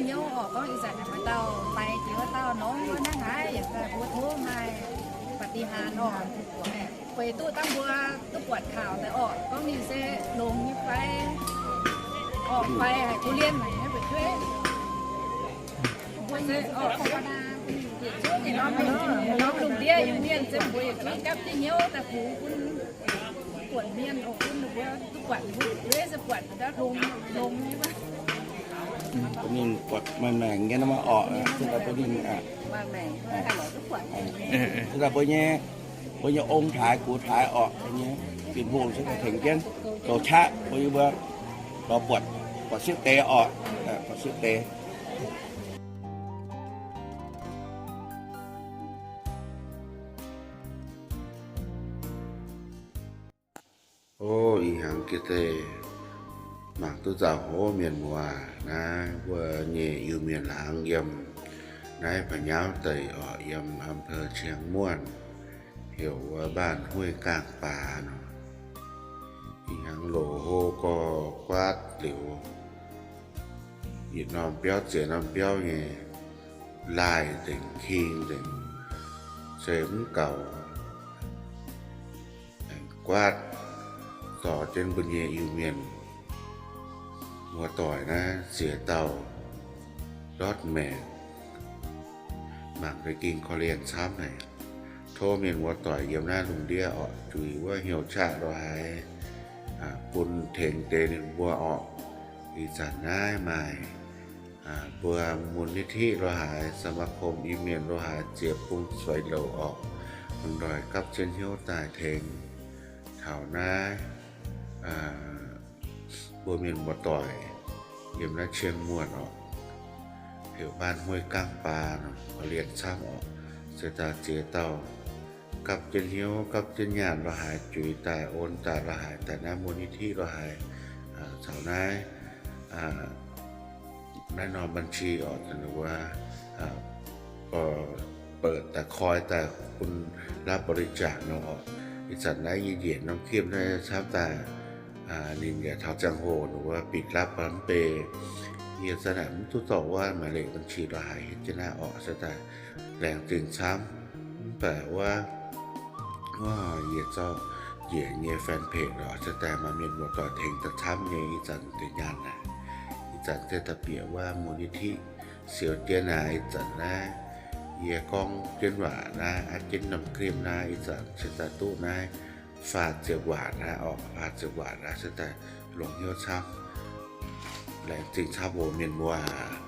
Hnyouv orqc, gorngv ih zanc maaih dauh maiv jiex wuov dauh norm wuov naaiv haaix, yaac mbuo tov maaih ปาฏิหาริย์ orqc. Weic duqv dangh mbuo duqv buatc taux daaih orqc, gorngv ninh se longx nyei fai, orqc, fai haiz duqv lienh haic nyei fu'jueiv. Mbuo se orqc, lungh ndiev Iu-Mienh se mbuo yietc zungv gapv jienv hnyouv daaih fungx bun buatc mienh, orqc, bun ninh mbuo duqv buatc, mbuo fu'jueiv se buatc daaih longx, longx nyei. Ninh buatc maaih maengc nyei nor orqc, se daaih bun ninh, se daaih mbuo nyei, mbuo nyei ong-taaix gux-taaix orqc, nyei Bienh Hungh se daaih tengx jienv zoux qaqv bun yie mbuo lorz buatc, buatc sieqv deix orqc, buatc sieqv deix. O, ih hnyangx ga'deix mangc duqv nzauh hov mienh muoz. Naaiv mbuo nyei Iu-Mienh laangz yiem naaiv พะเยา deic orqc, yiem อำเภอเชียงม่วน, heuc wuov บ้านห้วยก้างปลา nor. Ih hnyangx loz-hlo gorx guaatv liuz, yietc norm biauv ziex norm biauv nyei laaih nzengc, king nzengc, se mv gaux. Guaatv zorc jienv mbuo nyei Iu-Mienh muoz-doic naaiv ziex dauh ndortv maengc, mangc deix ging korv-lienh camv haic. Tov mienh muoz-doic yiem naaiv lungh ndiev orqc, juix wuov hnyouv qaqv lo haaix, bun tengx deix ninh mbuo orqc. Ih zanc naaiv maaih mbuo มูลนิธิ lo haaix, สมาคม Iu-Mienh lo haaix ziex bung suaix louc orqc, lomh nzoih gapv jienv hnyouv daaih tengx taux naaiv mbuo mienh muoz-doic yiem naaiv เชียงม่วน orqc, heuc บ้านห้วยก้างปลา nor, korv-lienh camv orqc. Se daaih ziex dauh gapv jienv hnyouv, gapv jienv nyaanh lo haaix, juix daaih, on daaih lo haaix, daaih naaiv มูลนิธิ lo haaix, caux naaiv, naaiv norm บัญชี orqc, wuov เปิด daaih koi daaih bun รับบริจาค nor orqc. Ih zanc naaiv yie njiec norm gimv naaiv camv daaih, ninh yaac taux ziangh hoc wuov ปิดรับ mv bei. Yie za'naaic mv duqv zorqv wuov หมายเลขบัญชี lo haaix hietv jienv naaiv orqc, se daaih laengz zingh camv. Mv baac wuov, yie zorqv njiec nyei fanpage orqc, se daaih maaih mienh muoz-doic tengx daaih camv nyei. Ih zanc deix nyaanh naaic, ih zanc se daaih bieqc wuov มูลนิธิ siou jienv naaic. Ih zanc naaiv yie gorngv jienv waac naaiv, aa, jienv norm gimv naaiv, ih zanc se daaih duqv naaiv faah ziepc waac naaiv orqc, faah ziepc waac naaiv, se daaih longx hnyouv camv. Laengz zingh camv oc mienh muoz.